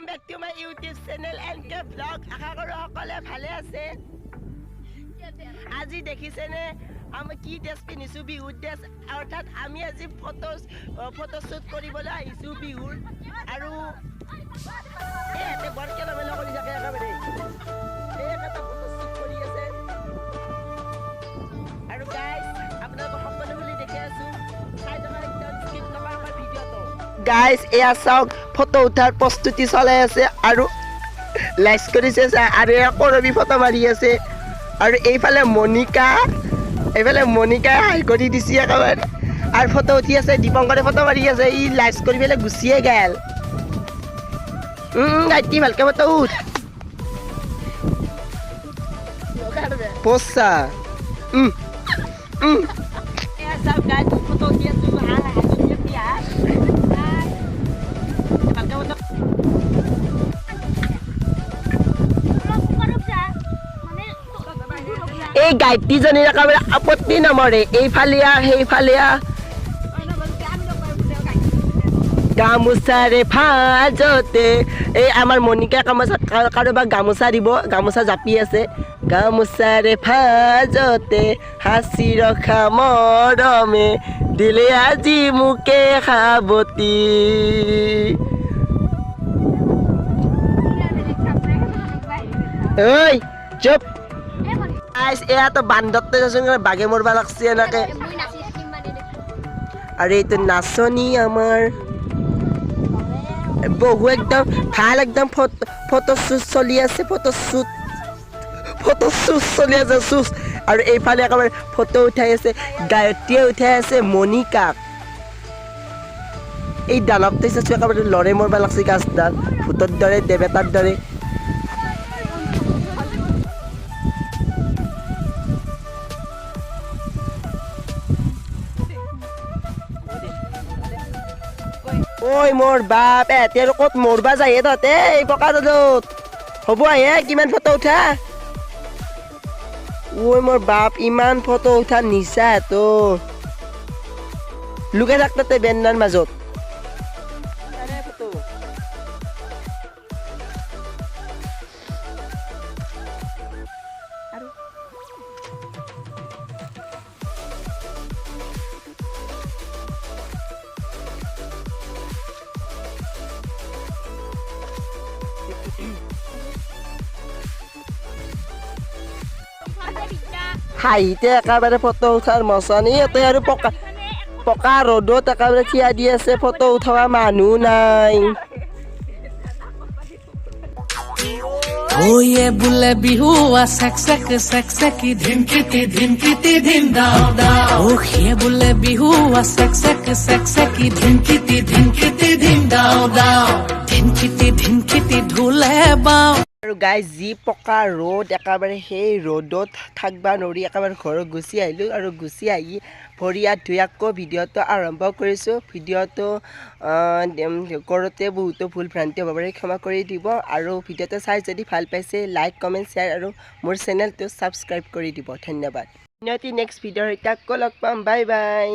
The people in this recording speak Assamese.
Back to my YouTube channel NK Vlog. আশা কৰোঁ সকলোৱে ভালে আছে। আজি দেখিছেনে আমি কি ড্ৰেছ পিন্ধিছোঁ? বিহুৰ ড্ৰেছ। অৰ্থাৎ আমি আজি ফটোশ্বুট কৰিবলৈ আহিছোঁ বিহুৰ। আৰু এই বৰ খেলা কৰি থাকে একেবাৰে। এই এটা ফটোশ্বুট কৰি আছে। আৰু গাইজ, আপোনালোকক সকলো বুলি দেখি আছোঁ, চাই থকা একদম স্কিপ নকৰাকৈ ভিডিঅ'টো। গাইজ, এয়া চাওক, ফটো উঠাৰ প্ৰস্তুতি চলাই আছে আৰু লাইক কৰিছে আৰু এয়া কৰবী ফটো মাৰি আছে। আৰু এইফালে মণিকা, এইফালে মণিকাই হাই কৰি দিছে একেবাৰে আৰু ফটো উঠি আছে। দীপংকৰে ফটো মাৰি আছে, ই লাইক কৰি পেলাই গুচিয়ে গ'ল। গাইটি, ভালকে ফটো উঠ। পচা। এয়া চাওক গাইজ, ফটো উঠি আছো। হা হা, উঠি হা, ভালকে ফটো। এই গাইটিজনীৰ একেবাৰে আপত্তি নমৰে, এইফালে সেইফালে। গামোচাৰে ভাজতে এই আমাৰ মণিকা গামোচা, কাৰোবাক গামোচা দিব, গামোচা জাপি আছে। গামোচাৰে ভাজতে সাঁচি ৰখা মৰমে দিলে আজি মোকে সাৱতি। ঐ চুপ। এয়াতো বান্দৰটো চাচোন, বাঘে মৰবা লাগছে এনেকে। আৰু এইটো নাচনী আমাৰ বহু একদম ভাল, একদম ফটো শ্বুট চলি আছে, ফটো শ্বুট চলি আছে, শ্বুট। আৰু এইফালে একেবাৰে ফটো উঠাই আছে, গায়ত্ৰীয়ে উঠাই আছে মণিকাক। এই দানৱটো চাইছোঁ, একেবাৰে লৰে মৰবা লাগছে গাছডাল, ভূতৰ দৰে, দেৱতাৰ দৰে। ঐ মোৰ বাপ, এহেঁতি আৰু ক'ত মৰবা যায় তহঁতে এই পকা ৰ'দত? হ'ব আহে, কিমান ফটো উঠা। ঐ মোৰ বাপ, ইমান ফটো উঠা নিচা তো। লুকাই থাক তাতে বেন্নাৰ মাজত। হাঁহিতে একেবাৰে ফটো উঠাৰ মচানি ইয়াতে। আৰু পকা পকা ৰ'দত একেবাৰে থিয়া দি আছে, ফটো উঠোৱা মানুহ নাই। ওয়ে বোলে বিহুৱা চেক চেক চেক চেকি ধিনকিতি ধিনকিতি ধিন দাও দাও। ও সিয়ে বোলে বিহুৱা চেক চেক চেক চেকি ধিনকিতি ধিনকিতি ধিন দাও দাও, ধিনকিতি ধিনকিতি ঢোলে বাও। আৰু গাইজ, যি পকা ৰ'দ একেবাৰে, সেই ৰ'দত থাকবা নৰি একেবাৰে ঘৰত গুচি আহিলোঁ। আৰু গুচি আহি ভৰি হাত ধুই আকৌ ভিডিঅ'টো আৰম্ভ কৰিছোঁ। ভিডিঅ'টো কৰোঁতে বহুতো ভুল ভ্ৰান্তি হ'ব পাৰে, ক্ষমা কৰি দিব। আৰু ভিডিঅ'টো চাই যদি ভাল পাইছে, লাইক, কমেণ্ট, শ্বেয়াৰ আৰু মোৰ চেনেলটো ছাবস্ক্ৰাইব কৰি দিব। ধন্যবাদ। নেক্সট ভিডিঅ'ৰ সৈতে আকৌ লগ পাম। Bye bye.